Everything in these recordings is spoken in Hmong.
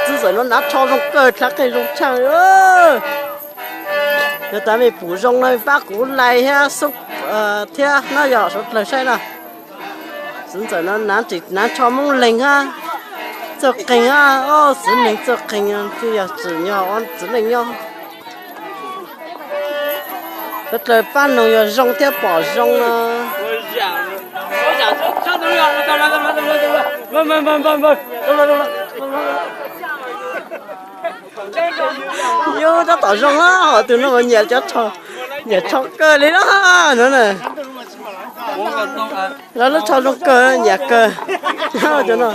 Txiv ntxawm no hnav tsho zoo kawg, dlav qeej zoo tshaj. Yog tas mej pum zoo no pab kuv like thiab sub thiab no yog suav dlawg saib na. Txiv ntxawm no hnav tsho Moob Leeg hab, txawj qeeg hab, txiv neeg txawj qeeg, twb yog tsim nyog ua txiv neej nyob. Suav dlawg pab noog yog zoo thiab pom zoo no. Yus tab tom zoo na, ho tus no nyiam, nyiam tsho kawg li na no na. Lawv lub tsho zoo kawg, nyiam kawg. Cov no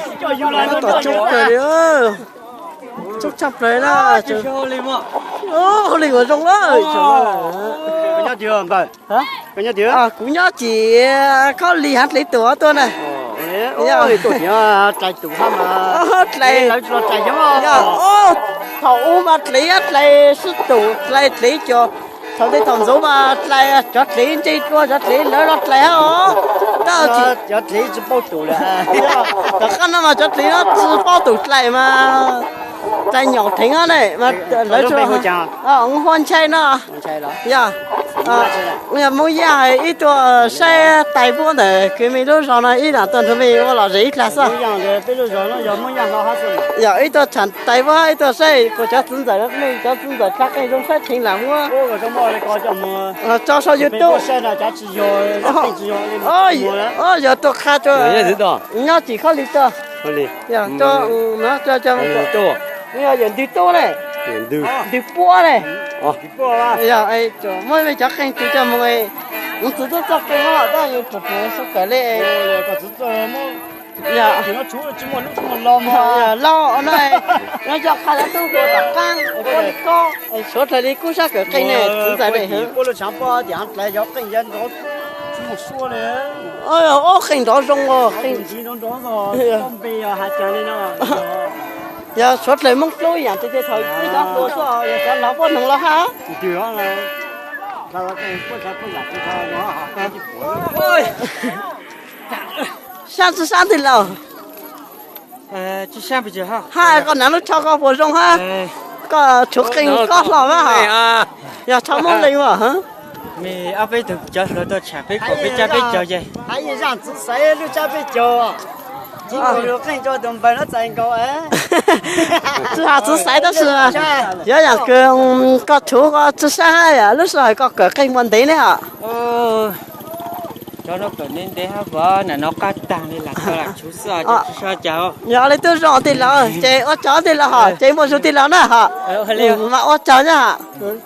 tab tom coob kawg li, coob tshaj plaws na. Hauj Leeg ua zoo lawm. Kuv nyob tim Khab Lis Hav Dlev Tus tuaj na. Dlais, thaum ub mas dlais, dlais sib tus, dlais dlev cov, thaum ntej thaum ntxov mas dlais cov dlev ntseg dlua, cov dlev lawv los dlais hab os. Tab sis cov dlev tsis paub tus, tom qab no mas cov dlev no tsis paub tus dlais mas dlais nyaum dheev os ne. Lawv Hua Ntshai no, yog Moob Yaj ib tug saib tais vuab ntawm kwv mej lub zos no ib leeg tuaj nrog mej ua lom zem ib dlaag xwb. Yog ib tug tsham tais vuab ib tug saib kuas cov txiv ntxawm, mej cov txiv ntxawm dlav qeej zoo saib dheev lam muab tso sau YouTube. Yog tuaj qha rua, nyob tim Khab Lis tuaj. Yog ntws tub ne, ntws puab ne, yog muab mej cov qeej tus coj moog, kuv txiv txawj txawj qeej os, tab yus tsum tsum sub kawm le. Lauj, no, nyob coj qha cov tub hluas tom qaab, suav dlawg li kub sab kawm qeej ne, txiv ntxawm ne. Ob qeej nrov zoo os. Yog suav dlawg Moob Dlub yaam txhua thaum peb cov hluas xwb, yog cov laug puab noog los hab. Sab tsi sab ntwg laug? Hab koj hnav lub tsho koj puas zoo hab? Koj tshuav qeej koj hlo hab. Yog tsho Moob Leeg mas. Ob peb tug cov hluas tuaj tsham peb kom peb cab peb caug ces. Tsi has txiv xaiv tab sis, yog yaam kws koj tshuav koj tsi sab hab, lub sij hawm koj kawm qeej puas ntev ne os? Cov no kawm ntev ntev hab, nam no qab taag li lam tau lam tshuv xwb, tsi sab cas. Yog li tub zoo tij laug, ces ua tsaug tij laug hos, ces muaj zug tij laug na hos. Mas ua tsaug nyab hos.